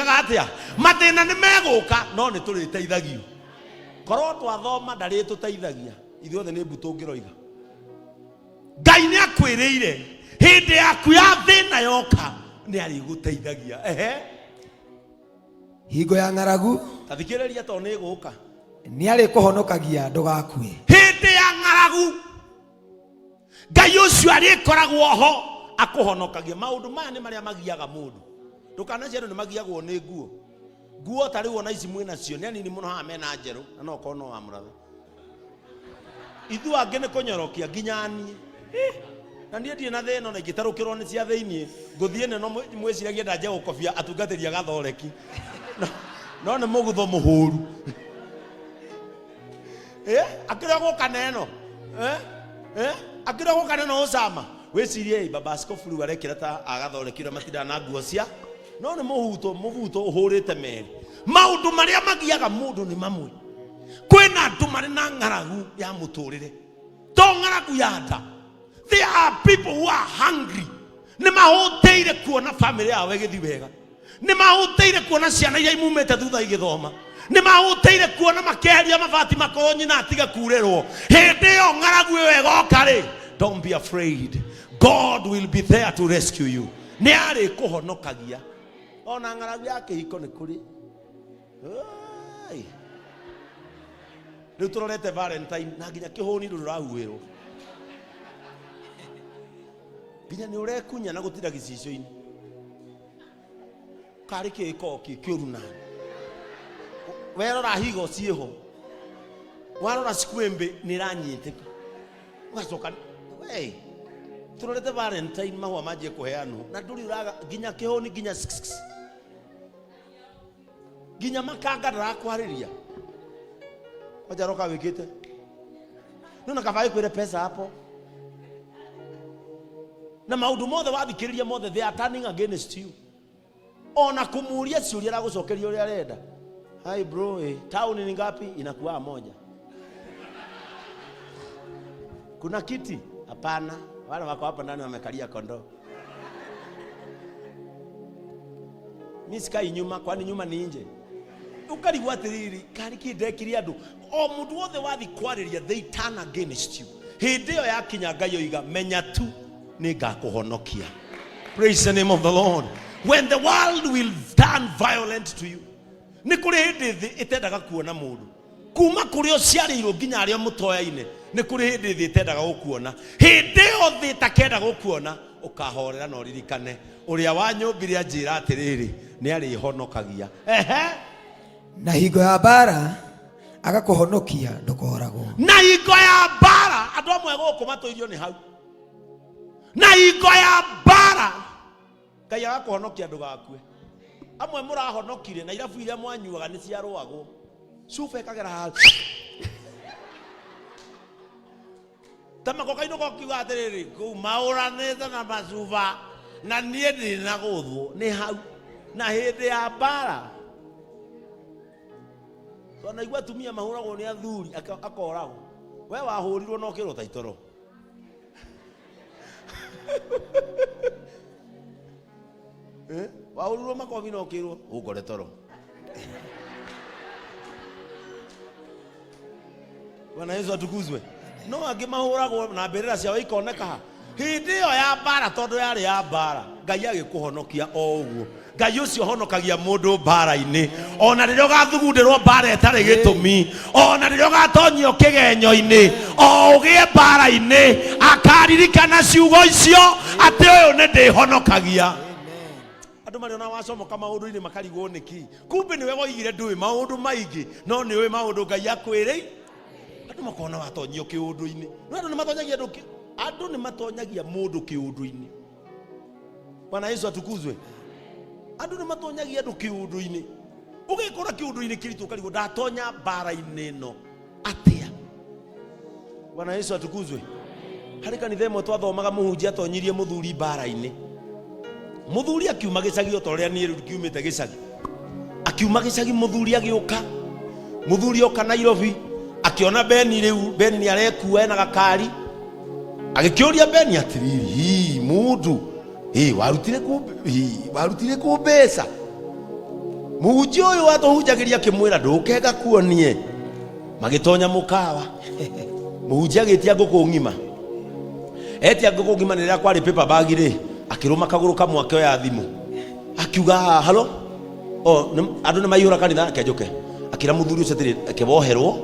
Arĩkaga atĩa? Mathĩna nĩ megũka, no nĩ tũrĩteithagio. Korwo twathoma ndarĩtũteithagia, ithuothe nĩ mbu tũngĩroiga. Ngai nĩ akwĩrĩire hĩndĩ yaku ya thĩna yoka nĩ arĩgũteithagia. Ehe. Hingo ya ng'aragu. Ta thikĩrĩria tondũ nĩ ĩgũka. Nĩ arĩkũhonokagia ndũgakue. Hĩndĩ ya ng'aragu Ngai ũcio arĩkoragwo ho akũhonokagia. Maũndũ maya nĩ marĩa magiaga mũndũ. Ndũkanacie andũ nĩ magiagwo nĩ nguo. Nguo ta rĩu ona ici mwĩ nacio nĩ anini mũno haha mena njerũ na no ũkorwo no wa mũrathe. Ithuĩ angĩ nĩ kũnyorokia nginya niĩ. Na niĩ ndirĩ na thĩna ona ingĩtarũkĩrwo nĩ cia thĩiniĩ ngũthiĩ neno mwĩciragie ndanjia gũkobia atungatĩri a gathoreki. No nĩ mũgutho mũhũru. Eh, akĩrĩa gũka na ĩno. Eh, eh, akĩrĩa gũka na ĩno ũcama. Wĩcirie ĩ baba askofu rĩu arekĩra ta agathoreki ũrĩa matindaga na nguo cia no nĩ mũhuto mũbuto ũhũrĩte merĩ. Maũndũ marĩa magiaga mũndũ nĩ mamwe. Kwĩna andũ marĩ na ng'aragu ya mũtũrĩre. To ng'aragu ya nda. There are people who are hungry. Nĩ mahũtĩire kuona famĩlĩ yao ĩgĩthiĩ wega. Nĩ mahũtĩire kuona ciana iria imumĩte thutha igĩthoma. Nĩ mahũtĩire kuona makĩeheria mabati makũrũ nyina atige kurĩrwo. Hĩndĩ ĩyo ng'aragu ĩyo ĩgoka rĩ, don't be afraid. God will be there to rescue you. Nĩ arĩkũhonokagia. Ona ng'aragu ya kĩhiko nĩ kũrĩ. Oi. Rĩu tũrorete Valentine na nginya kĩhũni ndũrĩ ũrahuhĩrwo. Nginya nĩ ũrekunya na gũtira gĩcicio-inĩ. Karĩ kĩ gĩkoragwo kĩ kĩũru nani. Werora higo ciĩho. Warora squimbi nĩ ĩranyitĩka. Ũgacoka we tũrorete Valentine mahũa manjie kũheanwo na ndũrĩ ũraga nginya kĩhũni nginya nginya makanga ndarakwarĩria kwanja roka wĩkĩte nona kaba ĩkwĩre pesa hapo na maũndũ mothe wathikĩrĩria mothe they are turning against you ona kũmũria ciũria aragũcokeria ũrĩa arenda. Hi bro, town ni ngapi? Inakuwa moja. Kuna kiti? Hapana, wale wako hapa ndani wamekalia kondoo. Mi sikai nyuma, kwani nyuma ni nje. Ukarigwo atiriri, kari ki ndekire andu? O mundu wothe wathi kwariria, they turn against you. Hindi iyo yakinya Ngai oiga, menya tu ni ngakuhonokia. Praise the name of the Lord. When the world will turn violent to you, nĩ kũrĩ hĩndĩ thĩ ĩtendaga kuona mũndũ. Kuma kũrĩa ũciarĩirwo nginya arĩa mũtoyaine, nĩ kũrĩ hĩndĩ thĩ ĩtendaga gũkuona. Hĩndĩ ĩyo thĩ ĩtakenda gũkuona, ũkahorera na ũririkane ũrĩa wanyũmbire anjĩra atĩrĩrĩ, nĩ arĩhonokagia. Ehe. Na hingo ya mbaara agakũhonokia ndũkooragwo. Na hingo ya mbaara, andũ amwe gũkũ matũirio nĩ hau. Na hingo ya mbaara Ngai agakũhonokia ndũgakue. Amwe mũrahonokire na irabu iria mwanyuaga nĩ ciarũagwo. Cuba ĩkagera haha. Ta makoka-inĩ kokiuga atĩrĩrĩ, kũu maũranĩte na macuba na niĩ ndĩ na gũthwo nĩ hau. Na hĩndĩ ya mbara twanaigua atumia mahũragwo nĩ athuri akoragwo. We wahũrirwo na ũkĩrwo ta itoro. Eh? Wahũrirwo makobi na ũkĩrwo ũngore toro. Bwana Yesu atukuzwe. No angĩ mahũragwo na mbĩrĩra ciao ikoneka ha. Hĩndĩ ĩyo ya mbara, tondũ yarĩ ya mbara, Ngai agĩkũhonokia o ũguo. Ngai ũcio honokagia mũndũ mbara-inĩ, ona rĩrĩa ũgathugundĩrwo mbara ĩtarĩ gĩtũmi, ona rĩrĩa ũgatonyio kĩgenyo-inĩ, o ũgĩe mbara-inĩ, akaririkana ciugo icio atĩ ũyũ nĩ ndĩhonokagia. Andũ marĩona wacomoka maũndũ-inĩ makarigwo nĩkĩ, kumbe nĩwe woigire ndũĩ maũndũ maingĩ, no nĩ ũĩ maũndũ Ngai akwĩrĩire. Andũ makona watonyio kĩũndũ-inĩ. No andũ nĩ matonyagia andũ andũ nĩ matonyagia mũndũ kĩũndũ-inĩ. Bwana Yesu atukuzwe. Andũ nĩ matonyagia andũ kĩũndũ-inĩ. Ũgekora kĩũndũ-inĩ kĩritũ ũkarigwo ndatonya mbara-inĩ ĩno atĩa. Bwana Yesu atukuzwe. Harĩ kanitha ĩmwe twathomaga mũhunjia atonyirie mũthuri mbara-inĩ. Mũthuri akiuma gĩcagi o ta ũrĩa niĩ rĩu ngiumĩte gĩcagi. Akiuma gĩcagi mũthuri agĩũka. Mũthuri oka Nairobi akĩona Beni rĩu Beni nĩ arekua ena gakari. Agĩkĩũria Beni atĩrĩrĩ, hii mũndũ, hii warutire kũ, hii warutire kũ mbeca? Mũhunjia ũyũ watũhunjagĩria akĩmwĩra ndũke ngakuonie. Magĩtonya mũkawa, mũhunjia agĩtia ngũkũ ng'ima. Etia ngũkũ ng'ima, nĩ rĩrĩa kwarĩ paper bag rĩ, akĩrũma kagũrũ kamwe, akĩoya thimũ, akiuga halo, o andũ nĩ maihũra kanitha, reke njũke. Akĩra mũthuri ũcio atĩrĩ, reke woherwo,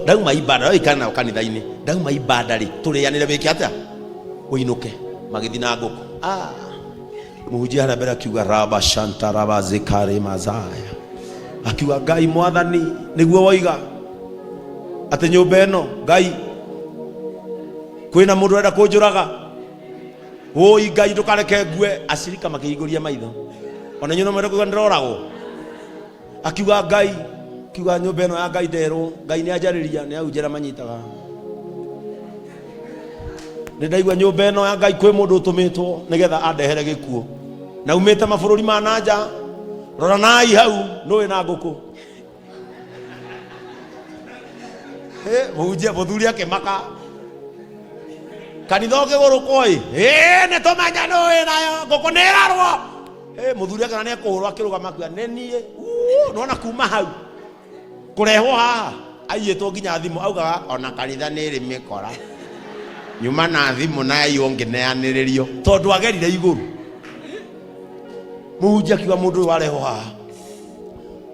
ndauma ibada, no ikara nao kanitha-inĩ, ndauma ibada rĩ, tũrĩanĩre, wĩke atĩa, ũinũke. Magĩthiĩ na ngũkũ. Ah, mũhunjia harĩa mbere akiuga raba shanta raba zikari mazaya, akiuga Ngai mwathani nĩguo woiga atĩ nyũmba ĩno Ngai kwĩna mũndũ ũrenda kũnjũraga, wũi Ngai ndũkareke ngue. Acirika makĩhingũria maitho, ona inyuĩ no mwende kuga ndĩroragwo. Akiuga Ngai, akiuga nyũmba ĩno ya Ngai nderwo Ngai nĩ anjarĩria, nĩ au njera manyitaga. Nĩ ndaigua nyũmba ĩno ya Ngai kwĩ mũndũ ũtũmĩtwo nĩgetha andehere gĩkuũ na umĩte mabũrũri ma nanja. Rora nai hau nũĩ na ngũkũ. Mũhunjia mũthuri akĩmaka, kanitha ũkĩgũrũkwo ĩ, ĩ nĩ tũmenya nũĩ nayo ngũkũ nĩ ĩrarwo. Mũthuri akĩona nĩ ekũhũrwo, akĩrũgama akiuga nĩ niĩ. Nona kuma hau kũrehwo haha aiyĩtwo nginya thimũ, augaga ona kanitha nĩ ĩrĩ mĩkora, nyuma na thimũ na yaiywo ngĩneanĩrĩrio tondũ agerire igũrũ. Mũhunjia akiuga mũndũ ũyũ warehwo haha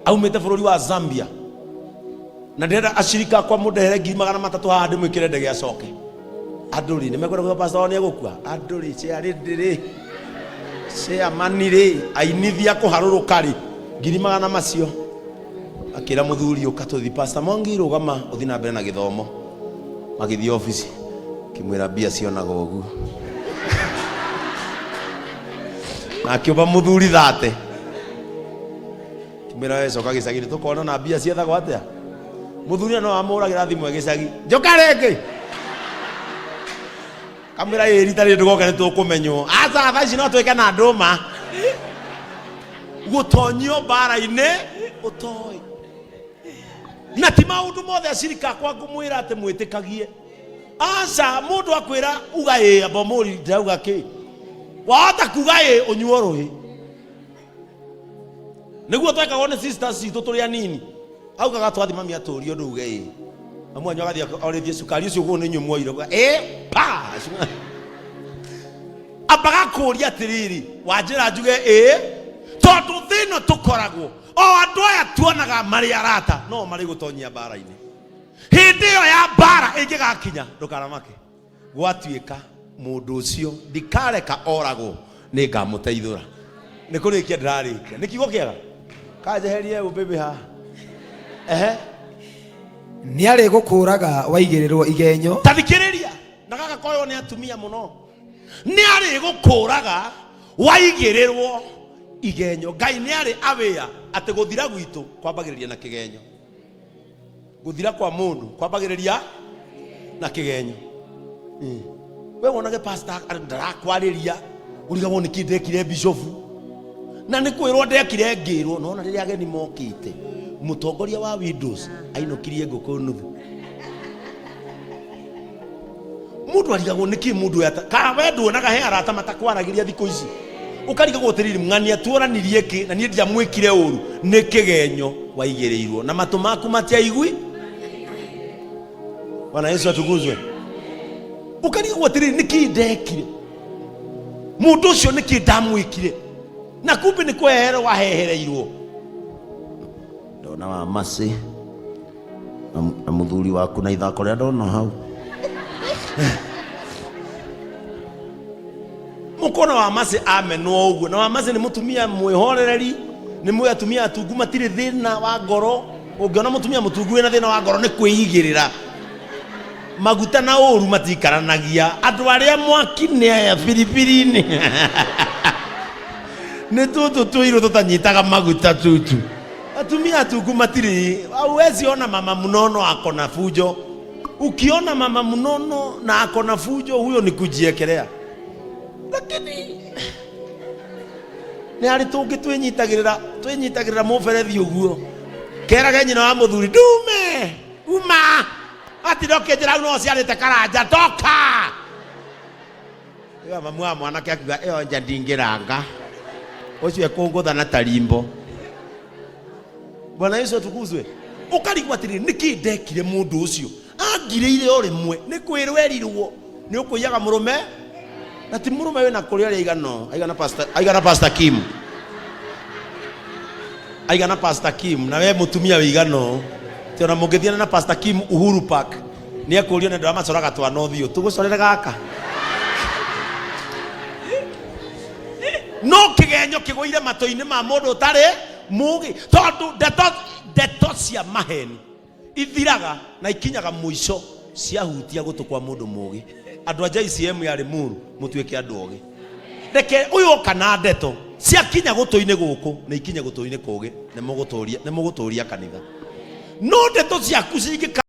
aumĩte bũrũri wa Zambia, na ndĩrenda acirika akwa mũndehere 300,000 haha ndĩmwĩkĩre ndege acoke. Andũ rĩ, nĩ mekwenda kuga pastor wao nĩ egũkua? Andũ rĩ, ciarĩndĩ rĩ, chairman rĩ, ainithia kũharũrũka rĩ, ngiri magana macio. Akĩra mũthuri, ũka tũthi. Pastor Mwangi, rũgama ũthi na mbere na gĩthomo. Magĩthiĩ obici, akĩmwĩra mbia cionaga ũguo, na akĩũmba mũthuri thate, akĩmwĩra we coka gĩcagi-inĩ tũkona na mbia ciethagwo atĩa. Mũthuri no amũragĩra thimũ e gĩcagi, njũka rĩngĩ, kamwĩra ĩ rita rĩrĩ ndũgoke nĩ tũkũmenywo. Aca, thaa ici no twĩke na ndũma gũtonyio mbara-inĩ ũtoĩ. Na ti maũndũ mothe acirika akwa ngũmwĩra atĩ mwĩtĩkagie. Aca, mũndũ akwĩra uga ĩ, amba mũri ndĩrauga kĩ, wahota kuga ĩ ũnyuo rũĩ. Nĩguo twekagwo nĩ sisters citũ tũrĩ anini, augaga twathi mami atũrie ũndũ uge ĩ, mamu wanyu agathiĩ orĩtie cukari ũcio ũguo nĩ inyuĩ mwoire, uga ĩ pa, ambaga kũria atĩrĩrĩ, wanjĩra njuge ĩ, tondũ thĩ ĩno tũkoragwo o andũ aya tuonaga marĩ arata no marĩ gũtonyia mbara-inĩ. Hĩndĩ ĩyo ya mbara ĩngĩgakinya, ndũkaramake, gwatuĩka mũndũ ũcio ndikareka oragwo, nĩ ngamũteithũra. Nĩ kũrĩkia ndĩrarĩkia, nĩ kiugo kĩega kanjeherie ũmbĩbĩ haha. Ehe. Nĩ arĩgũkũũraga waigĩrĩrwo igenyo. Ta thikĩrĩria, na gaka koywo nĩ atumia mũno. Nĩ arĩgũkũũraga waigĩrĩrwo igenyo. Ngai nĩ arĩ awĩa atĩ gũthira gwitũ kwambagĩrĩria na kĩgenyo. Gũthira kwa mũndũ kwambagĩrĩria na kĩgenyo. We wonage pastor ndarakwarĩria, ũrigagwo nĩkĩ ndekire bishofu, na nĩ kwĩrwo ndekire ngĩrwo. Nona rĩrĩa ageni mokĩte, mũtongoria wa Windows ainũkirie ngũkũ nuthu. Mũndũ arigagwo nĩkĩ mũndũ ũyũ kana we nduonaga he arata matakwaragĩria thikũ ici, ũkarigagwo atĩrĩrĩ, ng'ania tuoranirie kĩ na niĩ ndiamwĩkire ũru. Nĩ kĩgenyo waigĩrĩirwo na matũ maku matiaigui. Bwana Yesu atukuzwe. Ũkarigagwo atĩrĩrĩ, nĩkĩ ndekire mũndũ ũcio, nĩkĩ ndamwĩkire, na kumbe nĩ kweherwo wahehereirwo. Ndona wa macĩ na mũthuri waku na ithako rĩa ndona hau mũkona wa macĩ amenwo ũguo. Na wa macĩ nĩ mũtumia mwĩhorereri, nĩ mwĩ atumia atungu matirĩ thĩna wa ngoro. Ũngĩona mũtumia mũtungu wĩna thĩna wa ngoro nĩ kwĩigĩrĩra maguta na ũru matikaranagia. Andũ arĩa mwaki nĩ aya biribiri-inĩ nĩ tũtũ tũirũ tũtanyitaga maguta tutu. Atumia atungu matirĩ, hauwezi ona mama mnono ako na fujo. Ukiona mama mnono na ako na fujo, huyo ni kujiekelea. Lakini nĩ harĩ tũngĩ twĩnyitagĩrĩra, twĩnyitagĩrĩra mũberethi ũguo, kerage nyina wa mũthuri ndume uma atinda ũkĩnjĩra hau no ũciarĩte karanja toka. Ĩyo mamu wa mwanake akiuga ĩyo nja ndingĩranga, ũcio ekũngũtha na tarimbo. Bwana Yesu atukuzwe. Ũkarigwo atĩrĩrĩ, nĩkĩ ndekire mũndũ ũcio angirĩire o rĩmwe? Nĩ kwĩrwo erirwo nĩ ũkũiyaga mũrũme, na ti mũrũme wĩna kũrĩa ũrĩa aigana ũũ, aigana pastor, aigana Pastor Kim, aigana Pastor Kim, na we mũtumia wĩigana ũũ. Ti ona mũngĩthiana na Pastor Kim Uhuru Park, nĩ ekũrio nĩ andũ arĩa macoraga twana ũthiũ, tũgũcorere gaka. No kĩgenyo kĩgũire matũ-inĩ ma mũndũ ũtarĩ mũgĩ, tondũ ndeto ndeto cia maheni ithiraga na ikinyaga mũico ciahutia gũtũ kwa mũndũ mũgĩ. Andũ a JCM ya Limuru, mũtuĩke andũ ogĩ. Reke ũyũ oka na ndeto ciakinya gũtũ-inĩ gũkũ na ikinye gũtũ-inĩ kũgĩ, nĩ mũgũtũria kanitha. No ndeto ciaku cingĩka